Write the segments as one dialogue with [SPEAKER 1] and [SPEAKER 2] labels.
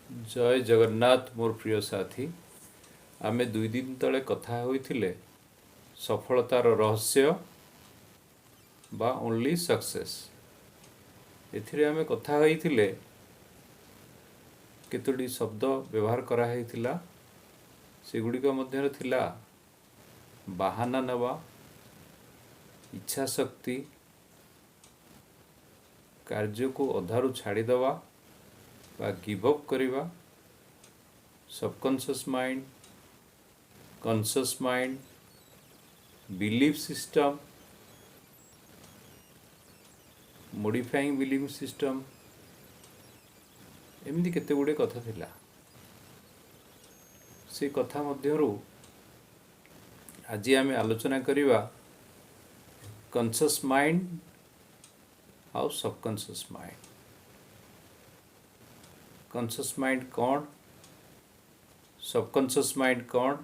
[SPEAKER 1] ଜୟ ଜଗନ୍ନାଥ ମୋର ପ୍ରିୟ ସାଥୀ। ଆମେ 2 ଦିନ ତଳେ କଥା ହୋଇଥିଲେ ସଫଳତାର ରହସ୍ୟ ବା ଓନ୍ଲି ସକ୍ସେସ୍। ଏଥିରେ ଆମେ କଥା ହୋଇଥିଲେ, କେତୋଟି ଶବ୍ଦ ବ୍ୟବହାର କରାହେଇଥିଲା। ସେଗୁଡ଼ିକ ମଧ୍ୟରେ ଥିଲା ବାହାନା ନେବା, ଇଚ୍ଛା ଶକ୍ତି, କାର୍ଯ୍ୟକୁ ଅଧାରୁ ଛାଡ଼ିଦେବା ବା ଗିଭ୍ ଅପ୍ କରିବା, subconscious mind, conscious mind, belief system, modifying belief system, ଏମିତି କେତେ ଗୁଡ଼ିଏ କଥା ଥିଲା। ସେ କଥା ମଧ୍ୟରୁ ଆଜି ଆମେ ଆଲୋଚନା କରିବା କନସିୟସ୍ ମାଇଣ୍ଡ ଆଉ ସବକନସିୟସ୍ ମାଇଣ୍ଡ। କନସିୟସ୍ ମାଇଣ୍ଡ କ'ଣ, ସବକନସିୟସ୍ ମାଇଣ୍ଡ କ'ଣ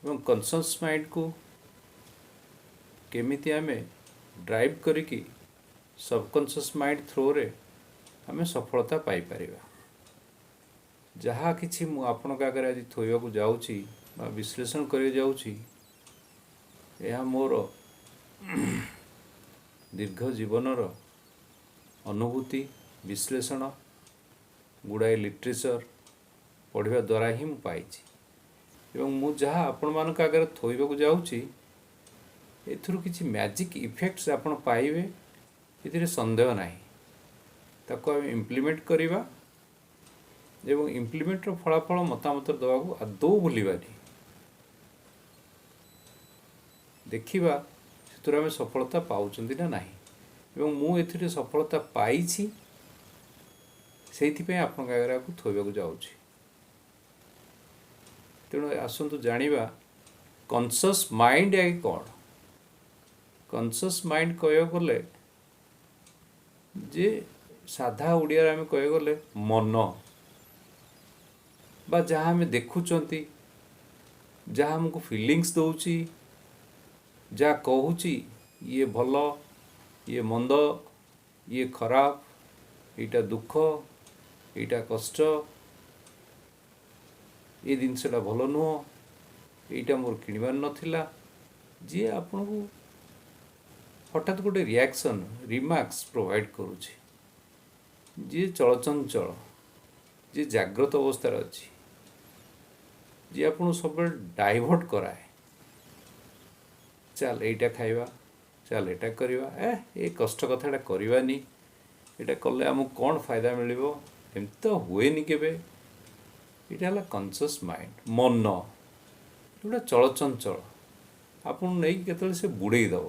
[SPEAKER 1] ଏବଂ କନସିୟସ୍ ମାଇଣ୍ଡକୁ କେମିତି ଆମେ ଡ୍ରାଇଭ୍ କରିକି ସବକନସିୟସ୍ ମାଇଣ୍ଡ ଥ୍ରୋରେ ଆମେ ସଫଳତା ପାଇପାରିବା। ଯାହା କିଛି ମୁଁ ଆପଣଙ୍କ ଆଗରେ ଆଜି ଥୋଇବାକୁ ଯାଉଛି ବା ବିଶ୍ଳେଷଣ କରିବାକୁ ଯାଉଛି, ଏହା ମୋର ଦୀର୍ଘ ଜୀବନର ଅନୁଭୂତି, ବିଶ୍ଳେଷଣ, ଗୁଡ଼ାଏ ଲିଟରେଚର୍ ପଢ଼ିବା ଦ୍ୱାରା ହିଁ ମୁଁ ପାଇଛି। ଏବଂ ମୁଁ ଯାହା ଆପଣମାନଙ୍କ ଆଗରେ ଥୋଇବାକୁ ଯାଉଛି, ଏଥିରୁ କିଛି ମ୍ୟାଜିକ୍ ଇଫେକ୍ଟସ୍ ଆପଣ ପାଇବେ, ଏଥିରେ ସନ୍ଦେହ ନାହିଁ। ତାକୁ ଆମେ ଇମ୍ପ୍ଲିମେଣ୍ଟ କରିବା ଏବଂ ଇମ୍ପ୍ଲିମେଣ୍ଟର ଫଳାଫଳ ମତାମତ ଦେବାକୁ ଆଦୌ ଭୁଲିବାନି। ଦେଖିବା ସେଥିରୁ ଆମେ ସଫଳତା ପାଉଛନ୍ତି ନା ନାହିଁ। ଏବଂ ମୁଁ ଏଥିରେ ସଫଳତା ପାଇଛି, ସେଇଥିପାଇଁ ଆପଣଙ୍କ ଆଗରେ ଆକୁ ଥୋଇବାକୁ ଯାଉଛି। ତେଣୁ ଆସନ୍ତୁ ଜାଣିବା କନସିୟସ୍ ମାଇଣ୍ଡ ଆଗେ କ'ଣ। କନସିୟସ୍ ମାଇଣ୍ଡ କହିବାକୁ ଗଲେ ଯେ ସାଧା ଓଡ଼ିଆରେ ଆମେ କହିବାକୁ ଗଲେ ମନ ବା ଯାହା ଆମେ ଦେଖୁଛନ୍ତି, ଯାହା ଆମକୁ ଫିଲିଙ୍ଗସ୍ ଦେଉଛି, ଯାହା କହୁଛି ଇଏ ଭଲ, ଇଏ ମନ୍ଦ, ଇଏ ଖରାପ, ଏଇଟା ଦୁଃଖ, ଏଇଟା କଷ୍ଟ, ଏ ଜିନିଷଟା ଭଲ ନୁହଁ, ଏଇଟା ମୋର କିଣିବାର ନଥିଲା, ଯିଏ ଆପଣଙ୍କୁ ହଠାତ୍ ଗୋଟେ ରିଆକ୍ସନ୍, ରିମାର୍କସ୍ ପ୍ରୋଭାଇଡ଼ କରୁଛି, ଯିଏ ଚଳଚଞ୍ଚଳ, ଯିଏ ଜାଗ୍ରତ ଅବସ୍ଥାରେ ଅଛି, ଯିଏ ଆପଣଙ୍କୁ ସବୁବେଳେ ଡାଇଭର୍ଟ କରାଏ, ଚାଲ ଏଇଟା ଖାଇବା, ଚାଲ ଏଇଟା କରିବା, ଏ କଷ୍ଟ କଥାଟା କରିବାନି, ଏଇଟା କଲେ ଆମକୁ କ'ଣ ଫାଇଦା ମିଳିବ, ଏମିତି ତ ହୁଏନି କେବେ। ଏଇଟା ହେଲା କନସିୟସ୍ ମାଇଣ୍ଡ, ମନ ଯେଉଁଟା ଚଳଚଞ୍ଚଳ, ଆପଣଙ୍କୁ ନେଇକି କେତେବେଳେ ସେ ବୁଡ଼େଇ ଦେବ।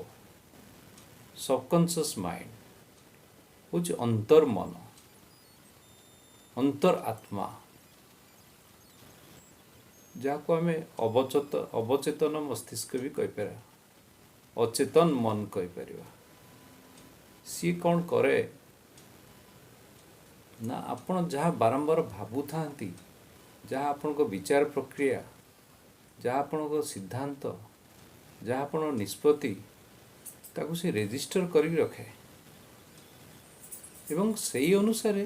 [SPEAKER 1] ସବକନସିୟସ୍ ମାଇଣ୍ଡ ହେଉଛି ଅନ୍ତର୍ମନ, ଅନ୍ତର ଆତ୍ମା, ଯାହାକୁ ଆମେ ଅବଚେତନ ମସ୍ତିଷ୍କ ବି କହିପାରିବା, ଅଚେତନ ମନ କହିପାରିବା। ସିଏ କ'ଣ କରେ ନା, ଆପଣ ଯାହା ବାରମ୍ବାର ଭାବୁଥାନ୍ତି, ଯାହା ଆପଣଙ୍କ ବିଚାର ପ୍ରକ୍ରିୟା, ଯାହା ଆପଣଙ୍କ ସିଦ୍ଧାନ୍ତ, ଯାହା ଆପଣଙ୍କ ନିଷ୍ପତ୍ତି, ତାକୁ ସେ ରେଜିଷ୍ଟର କରିକି ରଖେ ଏବଂ ସେଇ ଅନୁସାରେ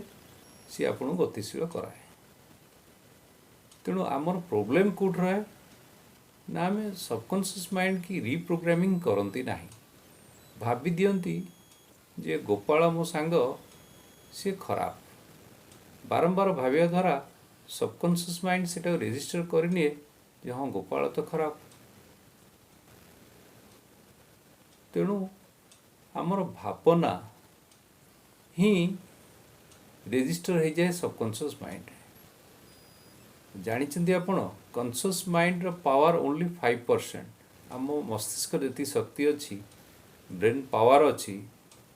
[SPEAKER 1] ସିଏ ଆପଣଙ୍କୁ ଗତିଶୀଳ କରାଏ। ତେଣୁ ଆମର ପ୍ରୋବ୍ଲେମ୍ କେଉଁଠି ରହେ ନା, ଆମେ ସବକନସିୟସ୍ ମାଇଣ୍ଡ କି ରିପ୍ରୋଗ୍ରାମିଂ କରନ୍ତି ନାହିଁ। ଭାବି ଦିଅନ୍ତି ଯେ ଗୋପାଳ ମୋ ସାଙ୍ଗ, ସିଏ ଖରାପ। ବାରମ୍ବାର ଭାବିବା ଦ୍ୱାରା ସବକନସିୟସ୍ ମାଇଣ୍ଡ ସେଟାକୁ ରେଜିଷ୍ଟର କରିନିଏ ଯେ ହଁ, ଗୋପାଳ ତ ଖରାପ। ତେଣୁ ଆମର ଭାବନା ହିଁ ରେଜିଷ୍ଟର ହେଇଯାଏ ସବକନସିୟସ୍ ମାଇଣ୍ଡରେ। ଜାଣିଛନ୍ତି ଆପଣ, କନସିୟସ୍ ମାଇଣ୍ଡର ପାୱାର ଓନ୍ଲି 5%। ଆମ ମସ୍ତିଷ୍କରେ ଯେତିକି ଶକ୍ତି ଅଛି, ବ୍ରେନ୍ ପାୱାର ଅଛି,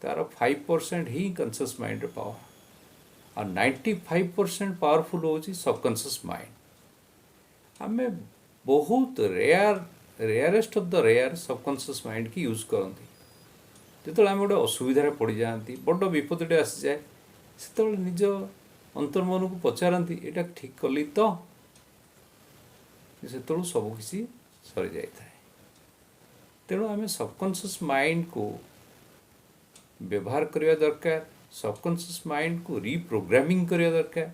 [SPEAKER 1] ତାର 5% ହିଁ କନସିୟସ୍ ମାଇଣ୍ଡର ପାୱାର। ଆଉ 95% ପାୱାରଫୁଲ୍ ହେଉଛି ସବକନସିୟସ୍ ମାଇଣ୍ଡ। ଆମେ ବହୁତ rare, rarest of the rare subconscious ମାଇଣ୍ଡକି use କରନ୍ତି। ଯେତେବେଳେ ଆମେ ଗୋଟେ ଅସୁବିଧାରେ ପଡ଼ିଯାଆନ୍ତି, ବଡ଼ ବିପଦଟେ ଆସିଯାଏ, ସେତେବେଳେ ନିଜ ଅନ୍ତର୍ମନକୁ ପଚାରନ୍ତି, ଏଇଟା ଠିକ୍ କଲି ତ? ସେତେବେଳକୁ ସବୁକିଛି ସରିଯାଇଥାଏ। ତେଣୁ ଆମେ ସବକନସିୟସ୍ ମାଇଣ୍ଡକୁ ବ୍ୟବହାର କରିବା ଦରକାର, ସବକନସିୟସ୍ ମାଇଣ୍ଡକୁ ରିପ୍ରୋଗ୍ରାମିଂ କରିବା ଦରକାର।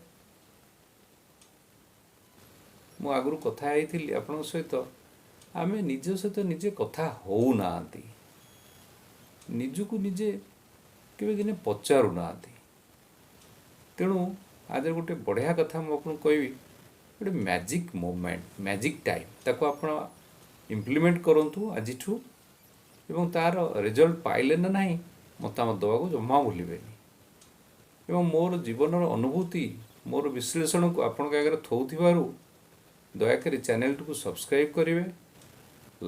[SPEAKER 1] ମୁଁ ଆଗରୁ କଥା ହେଇଥିଲି ଆପଣଙ୍କ ସହିତ, ଆମେ ନିଜ ସହିତ ନିଜେ କଥା ହେଉନାହାନ୍ତି, ନିଜକୁ ନିଜେ କେବେ ଦିନେ ପଚାରୁନାହାନ୍ତି। ତେଣୁ ଆଜି ଗୋଟେ ବଢ଼ିଆ କଥା ମୁଁ ଆପଣଙ୍କୁ କହିବି, ଗୋଟେ ମ୍ୟାଜିକ୍ ମୋମେଣ୍ଟ, ମ୍ୟାଜିକ୍ ଟାଇମ୍, ତାକୁ ଆପଣ ଇମ୍ପ୍ଲିମେଣ୍ଟ କରନ୍ତୁ ଆଜିଠୁ ଏବଂ ତା'ର ରେଜଲ୍ଟ ପାଇଲେ ନା ନାହିଁ ମତାମତ ଦେବାକୁ ଜମା ଭୁଲିବେନି। ଏବଂ ମୋର ଜୀବନର ଅନୁଭୂତି, ମୋର ବିଶ୍ଳେଷଣକୁ ଆପଣଙ୍କ ଆଗରେ ଥୋଉଥିବାରୁ ଦୟାକରି ଚ୍ୟାନେଲଟିକୁ ସବସ୍କ୍ରାଇବ୍ କରିବେ,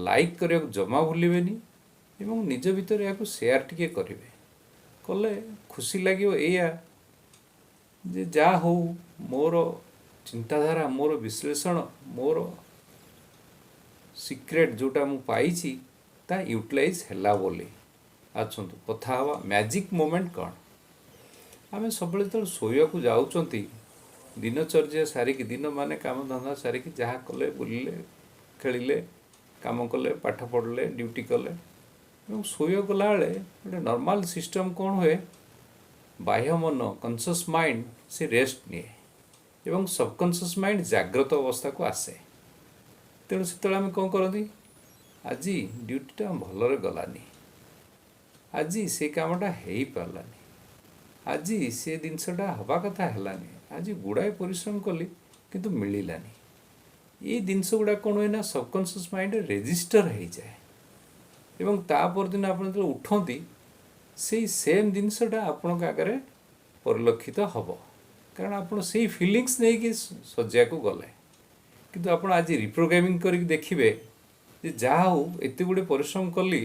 [SPEAKER 1] ଲାଇକ୍ କରିବାକୁ ଜମା ଭୁଲିବେନି ଏବଂ ନିଜ ଭିତରେ ଏହାକୁ ସେୟାର ଟିକେ କରିବେ। କଲେ ଖୁସି ଲାଗିବ ଏଇଆ ଯେ ଯାହା ହଉ ମୋର ଚିନ୍ତାଧାରା, ମୋର ବିଶ୍ଳେଷଣ, ମୋର ସିକ୍ରେଟ୍ ଯେଉଁଟା ମୁଁ ପାଇଛି ତା ୟୁଟିଲାଇଜ୍ ହେଲା ବୋଲି। ଆସନ୍ତୁ କଥା ହେବା ମ୍ୟାଜିକ୍ ମୋମେଣ୍ଟ କ'ଣ। ଆମେ ସବୁବେଳେ ଯେତେବେଳେ ଶୋଇବାକୁ ଯାଉଛନ୍ତି, ଦିନଚର୍ଯ୍ୟା ସାରିକି, ଦିନ ମାନେ କାମଧନ୍ଦା ସାରିକି ଯାହା କଲେ, ବୁଲିଲେ, ଖେଳିଲେ, କାମ କଲେ, ପାଠ ପଢ଼ିଲେ, ଡ୍ୟୁଟି କଲେ ଏବଂ ଶୋଇବାକୁ ଗଲାବେଳେ ଗୋଟେ ନର୍ମାଲ୍ ସିଷ୍ଟମ୍ କ'ଣ ହୁଏ, ବାହ୍ୟ ମନ, କନସିୟସ୍ ମାଇଣ୍ଡ ସେ ରେଷ୍ଟ ନିଏ ଏବଂ ସବକନସିୟସ୍ ମାଇଣ୍ଡ ଜାଗ୍ରତ ଅବସ୍ଥାକୁ ଆସେ। ତେଣୁ ସେତେବେଳେ ଆମେ କ'ଣ କରନ୍ତି, ଆଜି ଡ୍ୟୁଟିଟା ଭଲରେ ଗଲାନି, ଆଜି ସେ କାମଟା ହେଇପାରିଲାନି, ଆଜି ସେ ଜିନିଷଟା ହେବା କଥା ହେଲାନି, ଆଜି ଗୁଡ଼ାଏ ପରିଶ୍ରମ କଲି କିନ୍ତୁ ମିଳିଲାନି। ଏଇ ଜିନିଷ ଗୁଡ଼ା କ'ଣ ହୁଏ ନା ସବକନସିୟସ୍ ମାଇଣ୍ଡରେ ରେଜିଷ୍ଟର ହେଇଯାଏ ଏବଂ ତା ପରଦିନ ଆପଣ ଯେତେବେଳେ ଉଠନ୍ତି ସେଇ ସେମ୍ ଜିନିଷଟା ଆପଣଙ୍କ ଆଗରେ ପରିଲକ୍ଷିତ ହେବ, କାରଣ ଆପଣ ସେଇ ଫିଲିଙ୍ଗସ୍ ନେଇକି ଶଯ୍ୟାକୁ ଗଲେ। କିନ୍ତୁ ଆପଣ ଆଜି ରିପ୍ରୋଗ୍ରାମିଂ କରିକି ଦେଖିବେ ଯେ ଯାହା ହଉ ଏତେ ଗୁଡ଼ିଏ ପରିଶ୍ରମ କଲି,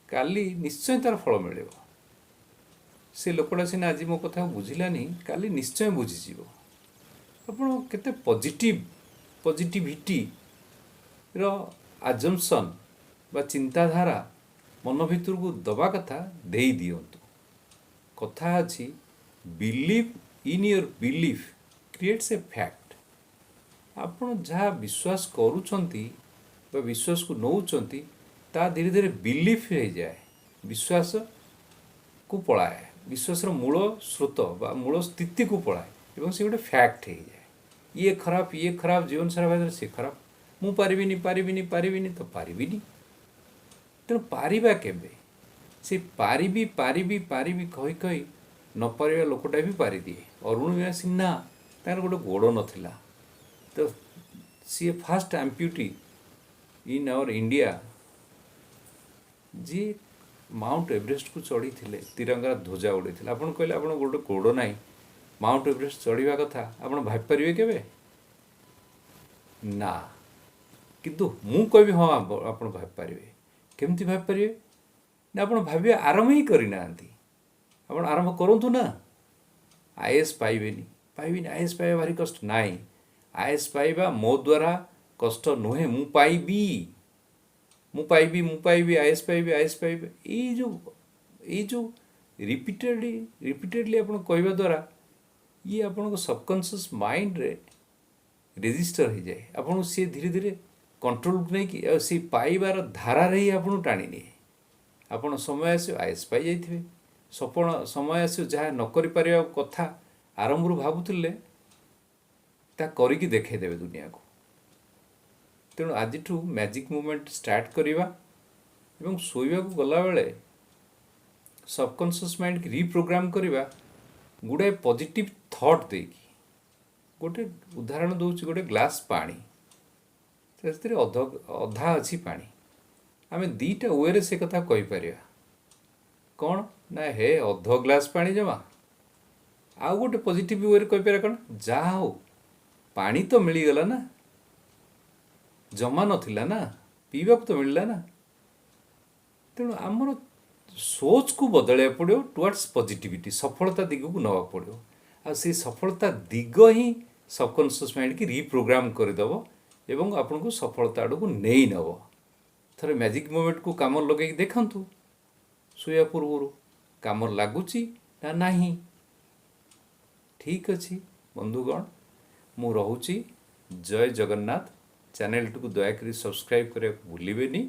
[SPEAKER 1] କାଲି ନିଶ୍ଚୟ ତା'ର ଫଳ ମିଳିବ। ସେ ଲୋକଟା ସିନା ଆଜି ମୋ କଥା ବୁଝିଲାନି, କାଲି ନିଶ୍ଚୟ ବୁଝିଯିବ। ଆପଣ କେତେ ପଜିଟିଭିଟିର ଆଜମ୍ପସନ୍ ବା ଚିନ୍ତାଧାରା ମନ ଭିତରକୁ ଦେବା କଥା ଦେଇ ଦିଅନ୍ତୁ। କଥା ଅଛି, believe in your belief creates a fact. ଆପଣ ଯାହା ବିଶ୍ୱାସ କରୁଛନ୍ତି ବା ବିଶ୍ୱାସକୁ ନେଉଛନ୍ତି ତାହା ଧୀରେ ଧୀରେ ବିଲିଫ୍ ହେଇଯାଏ, ବିଶ୍ୱାସକୁ ପଳାଏ, ବିଶ୍ୱାସର ମୂଳ ସ୍ରୋତ ବା ମୂଳ ସ୍ଥିତିକୁ ପଳାଏ ଏବଂ ସେ ଗୋଟେ ଫ୍ୟାକ୍ଟ ହେଇଯାଏ। ଇଏ ଖରାପ, ଇଏ ଖରାପ, ଜୀବନ ସାରା ଭାବରେ ସିଏ ଖରାପ, ମୁଁ ପାରିବିନି, ପାରିବିନି, ପାରିବିନି ତ ପାରିବିନି। ତେଣୁ ପାରିବା କେବେ? ସେ ପାରିବି ପାରିବି ପାରିବି କହି କହି ନ ପାରିବା ଲୋକଟା ବି ପାରିଦିଏ। ଅରୁଣିମା ସିହ୍ନା, ତାଙ୍କର ଗୋଟେ ଗୋଡ଼ ନଥିଲା, ତ ସିଏ first amputee in our India ଯିଏ ମାଉଣ୍ଟ ଏଭରେଷ୍ଟକୁ ଚଢ଼ିଥିଲେ, ତିରଙ୍ଗା ଧ୍ୱଜା ଉଡ଼େଇଥିଲେ। ଆପଣ କହିଲେ ଆପଣ ଗୋଟେ ଗୋଡ଼ ନାହିଁ, ମାଉଣ୍ଟ ଏଭରେଷ୍ଟ ଚଢ଼ିବା କଥା ଆପଣ ଭାବିପାରିବେ କେବେ? ନା। କିନ୍ତୁ ମୁଁ କହିବି ହଁ, ଆପଣ ଭାବିପାରିବେ। କେମିତି ଭାବିପାରିବେ ନା ଆପଣ ଭାବିବା ଆରମ୍ଭ ହିଁ କରିନାହାନ୍ତି। ଆପଣ ଆରମ୍ଭ କରନ୍ତୁ ନା। ଆଇଏଏସ୍ ପାଇବେନି, ପାଇବିନି, ଆଇଏଏସ୍ ପାଇବା ଭାରି କଷ୍ଟ। ନାହିଁ, ଆଇଏଏସ୍ ପାଇବା ମୋ ଦ୍ୱାରା କଷ୍ଟ ନୁହେଁ, ମୁଁ ପାଇବି, ମୁଁ ପାଇବି, ମୁଁ ପାଇବି, ଆଇଏଏସ୍ ପାଇବି, ଆଇଏଏସ୍ ପାଇବି। ଏଇ ଯେଉଁ ରିପିଟେଡ଼ଲି ରିପିଟେଡ଼ଲି ଆପଣ କହିବା ଦ୍ୱାରା ଇଏ ଆପଣଙ୍କ ସବକନସିୟସ୍ ମାଇଣ୍ଡରେ ରେଜିଷ୍ଟର ହେଇଯାଏ। ଆପଣଙ୍କୁ ସିଏ ଧୀରେ ଧୀରେ କଣ୍ଟ୍ରୋଲକୁ ନେଇକି ଆଉ ସେଇ ପାଇବାର ଧାରାରେ ହିଁ ଆପଣଙ୍କୁ ଟାଣି ନିଏ। ଆପଣ ସମୟ ଆସିବ ଆଇଏଏସ୍ ପାଇଯାଇଥିବେ। ସପଣ ସମୟ ଆସିବ ଯାହା ନ କରିପାରିବା କଥା ଆରମ୍ଭରୁ ଭାବୁଥିଲେ ତା କରିକି ଦେଖେଇଦେବେ ଦୁନିଆକୁ। ତେଣୁ ଆଜିଠୁ ମ୍ୟାଜିକ୍ ମୁଭମେଣ୍ଟ ଷ୍ଟାର୍ଟ କରିବା ଏବଂ ଶୋଇବାକୁ ଗଲାବେଳେ ସବକନସିୟସ୍ ମାଇଣ୍ଡକି ରିପ୍ରୋଗ୍ରାମ୍ କରିବା ଗୁଡ଼ାଏ ପଜିଟିଭ୍ ଥଟ୍ ଦେଇକି। ଗୋଟେ ଉଦାହରଣ ଦେଉଛି, ଗୋଟେ ଗ୍ଲାସ୍ ପାଣି, ସେଥିରେ ଅଧା ଅଛି ପାଣି। ଆମେ ଦୁଇଟା ୱେରେ ସେ କଥା କହିପାରିବା। କ'ଣ ନା ହେ ଅଧ ଗ୍ଲାସ୍ ପାଣି ଜମା। ଆଉ ଗୋଟେ ପଜିଟିଭ୍ ୱେରେ କହିପାରିବା କ'ଣ, ଯାହା ହଉ ପାଣି ତ ମିଳିଗଲା ନା, ଜମା ନଥିଲା ନା, ପିଇବାକୁ ତ ମିଳିଲା ନା। ତେଣୁ ଆମର ସୋଚକୁ ବଦଳାଇବାକୁ ପଡ଼ିବ ଟୁୱାର୍ଡ଼ସ୍ ପଜିଟିଭିଟି, ସଫଳତା ଦିଗକୁ ନେବାକୁ ପଡ଼ିବ। ଆଉ ସେଇ ସଫଳତା ଦିଗ ହିଁ ସବକନସିୟସ୍ ମାଇଣ୍ଡକି ରିପ୍ରୋଗ୍ରାମ୍ କରିଦେବ ଏବଂ ଆପଣଙ୍କୁ ସଫଳତା ଆଡ଼କୁ ନେଇ ନେବ। ଥରେ ମ୍ୟାଜିକ୍ ମୁଭମେଣ୍ଟକୁ କାମରେ ଲଗେଇକି ଦେଖନ୍ତୁ ଶୋଇବା ପୂର୍ବରୁ, କାମରେ ଲାଗୁଛି ନା ନାହିଁ। ଠିକ୍ ଅଛି ବନ୍ଧୁଗଣ, ମୁଁ ରହୁଛି। ଜୟ ଜଗନ୍ନାଥ। ଚ୍ୟାନେଲଟିକୁ ଦୟାକରି ସବସ୍କ୍ରାଇବ୍ କରିବାକୁ ଭୁଲିବେନି,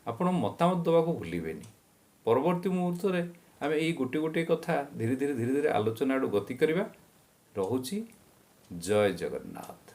[SPEAKER 1] ଆପଣ ମତାମତ ଦେବାକୁ ଭୁଲିବେନି। ପରବର୍ତ୍ତୀ ମୁହୂର୍ତ୍ତରେ ଆମେ ଏଇ ଗୋଟିଏ ଗୋଟିଏ କଥା ଧୀରେ ଧୀରେ ଧୀରେ ଧୀରେ ଆଲୋଚନା ଆଡ଼କୁ ଗତି କରିବା। ରହୁଛି, ଜୟ ଜଗନ୍ନାଥ।